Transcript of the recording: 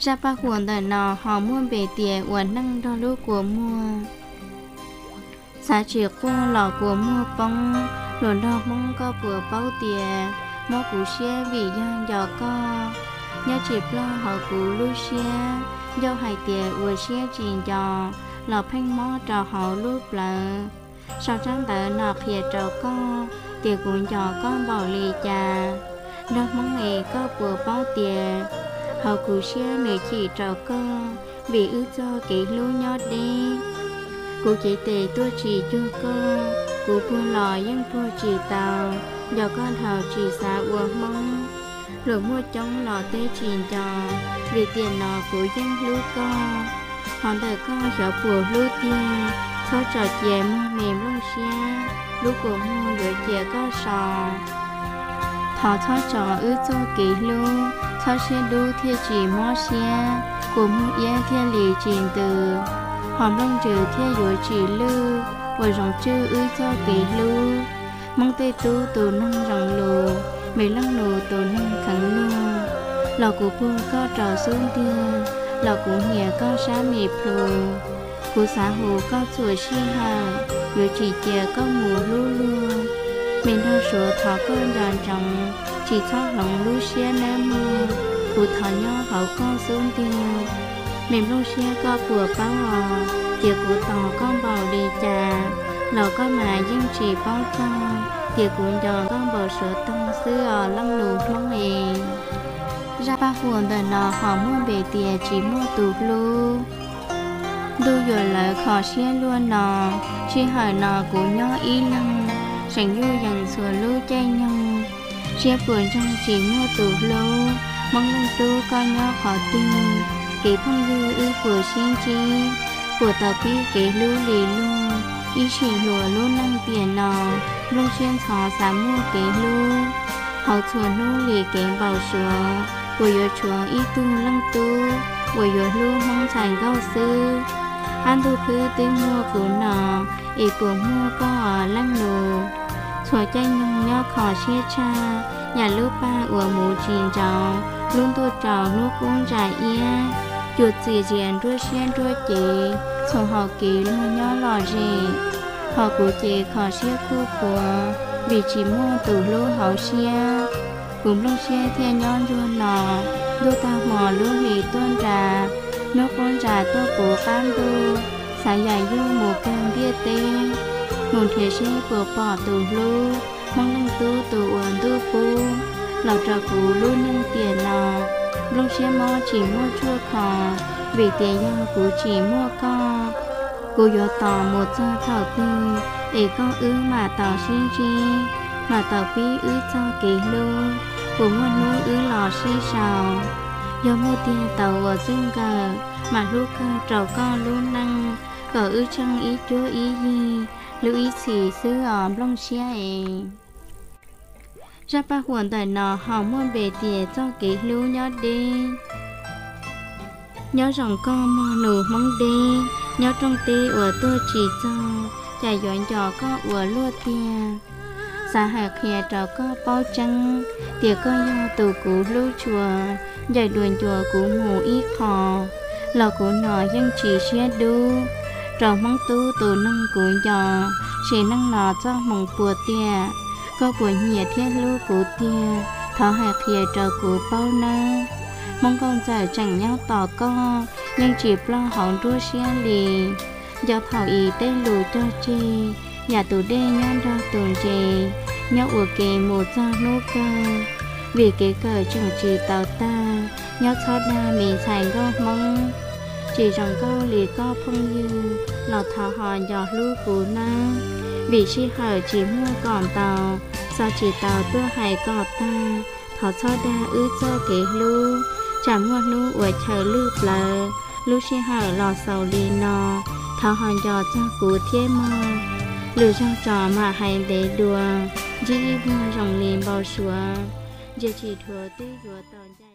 Zaj paj huam ntawm no ho muaj npe tias ua neej nrog lub kua muag. Xav tsis quaj los kua muag poob, hluas nraug Hmoob koj puas paub tias mob kuv siab vim yog nco koj, nyob tsis ploj hauv kuv lub siab, ncauj hais tias ua siab tsis nco, los pheej mob rau hauv lub plawv. Sau tsab ntawv no qhia rau koj tias kuv nco koj npaum li cas. Nraug Hmoob es, koj puas paub tias hauv kuv siab nws chim rau koj, vim wb txoj kev hlub nyob deb. Kuv cev tes tuaj tsis cuag koj, kuv puag los yeej puag tsis tau, nco koj dhau tsis xav ua Hmoob. Luag muaj coob los teb tsis nco, vim tiam no kuv yeej hlub koj. Qhov ntawm koj xyov puas hlub tiag, txhob tso cia muag me nplooj siab, lub kua muag yuav cia koj so. Thov txhob tso wb txoj kev hlub, txhob siab dub thiaj tsis mob siab, kua muag iab thiaj li tsis ntws, ho nplooj ntsws thiaj yuav tsis lwj, ua zoo tswj wb txoj kev hlub. Hmoob tej tub tus neeg zoo lus, me leej nus tus neeg kheev luag, los kuv puag koj rau xub ntiag, los kuv hnia koj sab me plhu. Kuv xav hu koj txhua sij hawm, yuav tsis cia koj mus hlub luag. Me nraug Suav thov koj nco ntsoov, tsis txhob hloov lub siab nawb mog, kuv thov nyob hauv koj xub ntiag. Me nplooj siab, koj puas paub os, tias kuv tos koj npaum li cas, los koj mas yeej tsis paub txog tias kuv nco koj npaum suav toog xwb os leej nus Hmoob es. Zaj paj huam ntawm no ho muaj npe tias tsis muaj tus hlub. Ntuj yuav lawv kho siab luaj no, sij hawm no kuv nyob ib leeg, seem yuj yees txhua lub caij nyoog. Siab puas ntsoog tsis muaj tus hlub, Hmoob leej tub koj nyob qhov twg, kev phooj ywg wb puas sib ntsib, puas tau pib kev hlub li luag. Ib sim hluas lub neej tiam no, nplooj siab ntxhov xav muaj kev hlub. Hauv txhua hnub li kev npau suav, puas yuav tshuav ib tug leej tub uas yuav hlub Hmoob ntxhais nkauj xwb. Ab, ntuj khwb twb muaj kuv no, es puas muaj koj os leej nus? Txhua caij nyoog nyob kho siab tshaj, yam lub paj uas mus tsis ntsauv, lub ntuj tsaus hnub qub ntsa iab, cua txias zias nruab siab nruab cev, txhua hau kev luag nyob lom zem. Ho kuv ces kho siab kuj puav, vim tsis muaj tus hlub hauv siab. Kuv nplooj siab thiaj nyob ntsuag no, ntuj tag hmo lub hli tuaj nra, hnub qub ntsa tuaj puv qab ntuj, xav yam yug mus kawg ntiaj teb, mus nrhiav seb puas pom tus hlub, Hmoob leej tub tus uas ntuj pub los rau kuv lub neej tiam no. Nplooj siab mob tsis muaj tshuaj kho, vim tias yog kuv tsis muaj koj, kuv yuav tos mus txog thaum twg es koj wb mam tau sib ntsib, mam tau pib wb txoj kev hlub, puas muaj hnub wb los sib sau. Yog muaj tiag tau ua txij nkawm, mam hlub kawg rau koj lub neej, kom wb tsheej ib cuab ib yig, hlub ib txhis xwb os nplooj siab es. Zaj paj huam ntawm no ho muaj npe tias txoj kev hlub nyob deb. Nyob zoo koj mog nus Hmoob deb, nyob rooj teb uas tuaj tsis txog, cas yuav nco koj ua luaj tiag. Xav hais qhia rau koj paub tseeb, tias koj yog tus kuv hlub tshua, ncaim dua ncua kuv mus ib qho, los kuv no yeej tsis siab dub. Rau Hmoob tub tus neeg kuv nco, sim neej no txoj hmoo puas tiag, koj puas nyiam thiab hlub kuv tiag, thov hais qhia rau kuv paub nawb. Hmoob nkauj ntxawm tseem nyob tos koj, yeej tsis ploj hauv nruab siab li. Nco thaum i tej lus cog tseg, yam tus dej nyob nrog tus ntses, nyob ua ke mus txog hnub kawg, vim kev kawm tseem tsis tau tag, nyob txhob dag me ntxhais nkauj Hmoob. Tsis zoo nkauj li koj phooj ywg, los thov ho nco hlub kuv nawb, vim sij hawm tsis muaj kom ntau, xav tsis tau tuaj hais kom tag, thov txhob dag wb txoj kev hlub, tsam muaj hnub uas chaw lwj plawv, lub sij hawm los xaus li no, thov ho nco txog kuv thiab mog. Lwm zaug tso mam hais ntev dua, ntsib ib vuag zoo li npau suav, ntsia tsis dhuav twb yuav tau ncaim.